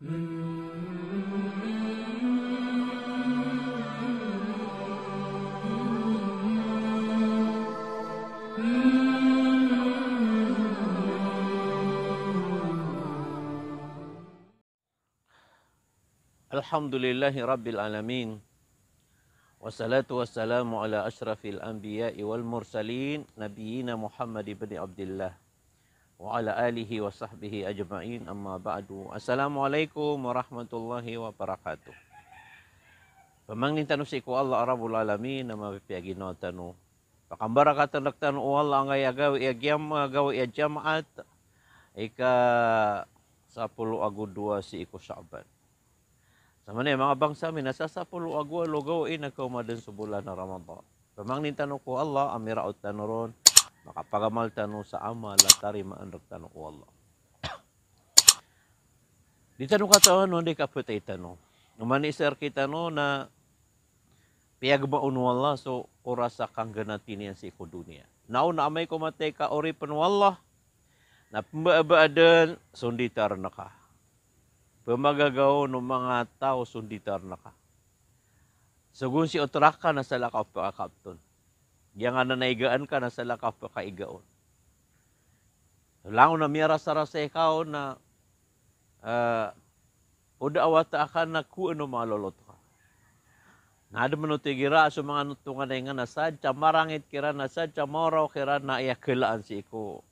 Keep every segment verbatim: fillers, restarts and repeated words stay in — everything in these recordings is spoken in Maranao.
Alhamdulillahi Rabbil Alamin. Wassalatu wassalamu ala asyrafil anbiya'i wal mursalin, nabiyyina Muhammad ibn Abdillah, wa ala alihi wa sahbihi ajma'in, amma ba'du. Assalamu alaikum warahmatullahi wabarakatuh. Pamangnin tano sii ko Allah Rabbul Alamin a mapipiya ginawa tano. Pakambarakatan rektano o Allah angkaya gawii a giyam-, gawii a Jumaat, ika sapolo ago dowa sii ko Sha'ban. Samanaya manga bangsa mi na sa sapolo ago walo gawii na kaoma den so bolan a Ramadan. Pamangnin tano ko Allah a miraot tano ron, makapagamal tano sa amal a tarimaan rektano o Allah. Di tano katawan o anda i kapatay tano. Oman i isa rektano na piyagmaon o Allah so oras a kangganati niyan sii ko doniya. Na o na amay ko matay ka oripen o Allah, na pembaabaa den so nditar neka. Pemagagaw o manga taw so nditar neka. Sogon si otraka na salakaw pekakapton. Giyangkanan a igaan ka na salakaw pekaigaon. Langon a miyarasarasay ka on na, eh, o da a wata aka na kowa o manga lolot ka. Na aden man o tigira so manga notongan a ingan na sadn sa marangit kiran, na sadn sa maoraw kiran na aya kelaan sii ko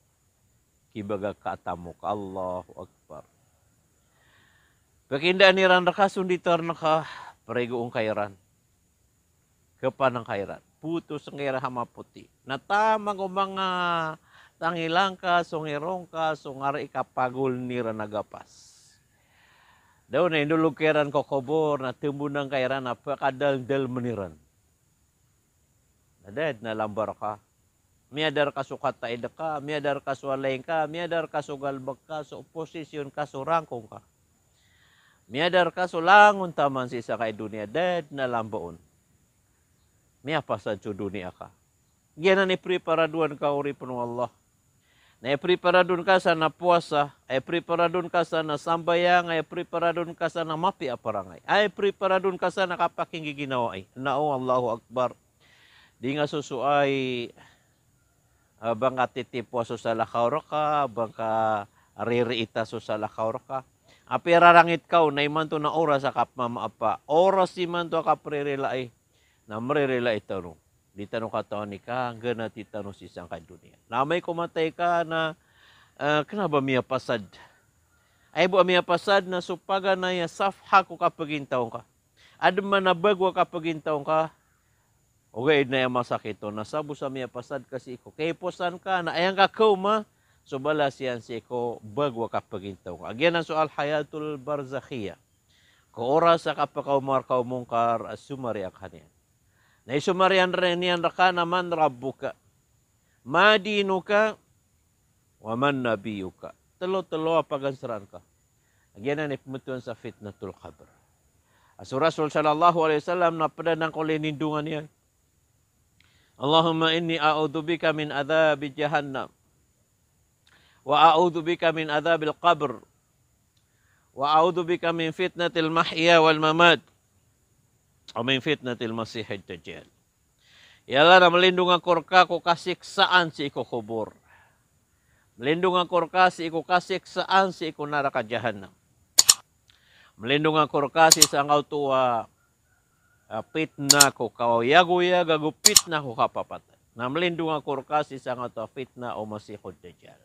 kibaga ka a tamok. Allahu Akbar. Pekindaan iran reka so nditar neka, perigoon ka iran. Kepanang ka iran. Potosen ka iran sa mapoti. Na taman ko manga tangilang ka, so ngirong ka, so ngari ka pagol niran a gapas. Da on na indolog ka iran ko kobor, na tembonan ka iran a pekadaldalmen iran. Na da den a lamba reka. Miyada reka so kataid ka, miyada reka so walay ngka, miyada reka so galebek ka, so posisyon ka, so rangkong ka. Miyada reka so langon taman sii sangkai doniya, da den a lamba on. Miyapasad so doniya ka. Giyanan i priparadoan ka oripen o Allah. Na aya priparadoan ka sa na powasa, aya priparadoan ka sa na sambayang, aya priparadoan ka sa na mapiya a parangay, aya priparadoan ka sa na kapakinggiginawai. Na o, Allahu Akbar. Di nga sosoay, ah, ba ngka titipowa so salakaw reka, ba ngka ririita so salakaw reka. Apiya rarangit ka on na imanto na oras a kapmamaapa. Oras imanto a kapririlai. Na mririlai tano. Di tano katawan i kangganati tano sii sangkai doniya. Na amay ko matay ka na, eh, kena ba miyapasad? Aya bo a miyapasad na so paganay a safha ko kapagintaw ngka. Aden man a bago a kapagintaw ngka, ogaid na aya masakit on na sabap sa miyapasad ka sii ko kaiposan ka, na aya ngka kaoma, so balas iyan sii ko bago a kapagintaw ngka. Giyanan so al-hayatul barzakhiyah. Ko oras a kapakaoma reka o Mungkar a somariya ka niyan. Na isomariya niyan reka na man rabbuka, ma dinuka, wa man nabiyyuka. Telo, telo a paganseraan ka. Giyanan i pemetowan sa fitnatul qabr. A so Rasul sallallahu alaihi wasallam na ped anan ko linindongan iyan. Allahumma inni a'udhu bika min adhabi jahannam. Wa a'udhu bika min adhabil qabr. Wa a'udhu bika min fitnatil mahya wal mamat. Wa min fitnatil masihid dajjal. Ya Allah, na melindong ako reka ko kasiksaan sii ko kobor. Melindong ako reka sii ko kasiksaan sii ko naraka jahannam. Melindong ako reka sii sangkoto a, ah, pitna ko kaoyagoyag ago pitna ko kapapatay. Na melindong ako reka sii sangkoto a pitna o Masihud Dajjal.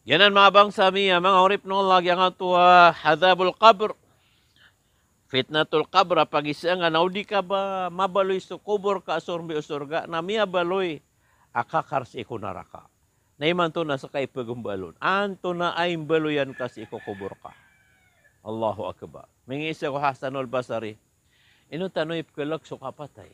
Giyanan manga bangsa mi a manga oripen o Allah, giyangkoto a adhabul qabr. Fitnatul qabr a pagisaan ka na o di ka ba mabaloy so kobor ka a sorbi o sorga, na miyabaloy a kakar sii ko naraka. Na imanto na seka i pegembaloon. Antonaa i mbaloyan ka sii ko kobor ka? Allahu Akbar. Mingiisa ko Hasanul Basri, ino tano ipekelek so kapatay?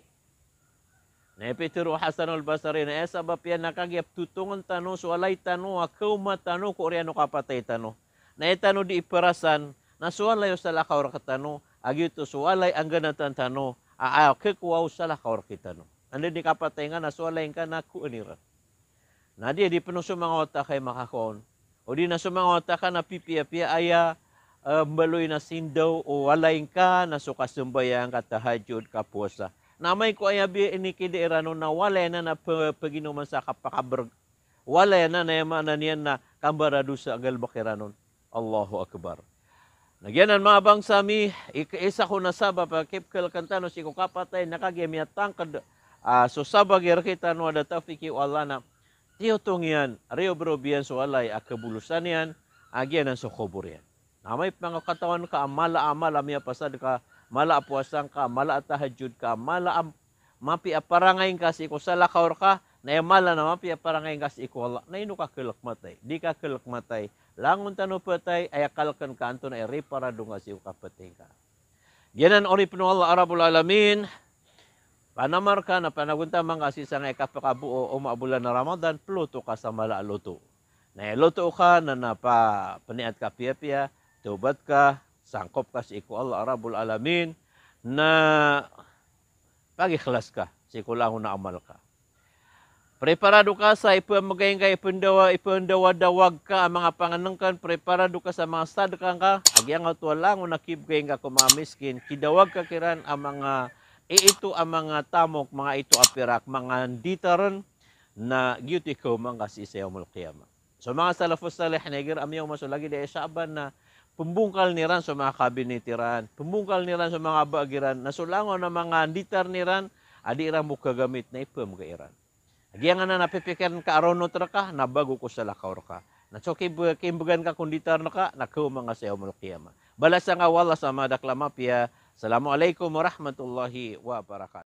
Na aya pitero o Hasanul Basri na aya sabap iyan na kagiya petotongen tano so walay tano a kaoma tano ko oriyan o kapatay tano. Na aya tano di iperasan na so walay o salakaw rektano, a giyoto so walay a ngganatan tano a, a kekowa o salakaw rektano. Anda di kapatay ngka na so walay ngka na kowa niran. Na di, di pen o so manga wata ka i makakowa on. O di na so manga wata ka na pipiyapiya aya, eh, mbaloy na sindaw o walay ngka na so kasambayang ka, tahajjud, kapowasa. Na amay ko aya bi inikida iran on na walay anan a pe-, peginoman sa kapakabereg. Walay anan, aya maana niyan na kambaradosa a galebek iran on. Allahu Akbar. Na giyanan manga bangsa mi, ik-, isa ko na sabap a kipkelekan tano sii ko kapatay na kagiya miyatangked, ah, so sabagi rekitano a da tawfiki o Allah na tiyotong iyan, riyob-riyob iyan so walay a kebolosan iyan, a giyanan so kobor iyan. Na amay pman ko katawan ka a mala a amal a miyapasad ka, mala a powasa ngka, mala a tahajjud ka, mala a mapiya a parangay ngka sii ko salakaw reka, na aya mala na mapiya a parangay ngka sii ko Allah, na ino ka kelek matay? Di ka kelek matay. Langon tano petay, aya kaleken ka antonaa i riparado ngka sii ko kapetay ngka. Giyanan oripen o Allah a Rabbul Alamin, panamar ka na panagontaman ka sii sangkai a kapakaboo o ma-, bolan a Ramadan, peloto ka sa mala a loto. Na aya loto ka na, na pa-, peniyat ka piyapiya, tawbat ka, sangkop ka sii ko Allah a Rabbul Alamin, na pagikhlas ka sii ko langon a amal ka. Preparado ka sa ipemegay ngka, ipendawa-, ipendawadawag ka a manga pangenengken, preparado ka sa manga sadeka ngka, a giyangkoto a langon a kibegay ngka ko manga miskin, kidawag ka kiran a manga iito a manga tamok, manga ito a pirak, manga nditaren, na giyoto i kaoma ngka sii sa Yawmul Qiyamah. So manga salafus salih na igira a miyaoma so lagid a Sha'ban na pembongkalen iran so manga kabinet iran, pembongkalen iran so manga bag iran, na so langon a manga nditar iran a di iran bo kagamit na ipemegay iran. Giyanan a pipikiren ka a ronot reka na bago ko salakaw reka. Na so kib-, kimbegan ka ko nditar reka na kaoma ngka sa Yawmul Qiyamah. Balasan ka o Allah sa madakel a mapiya. Assalamu alaikum warahmatullahi wabarakatuh.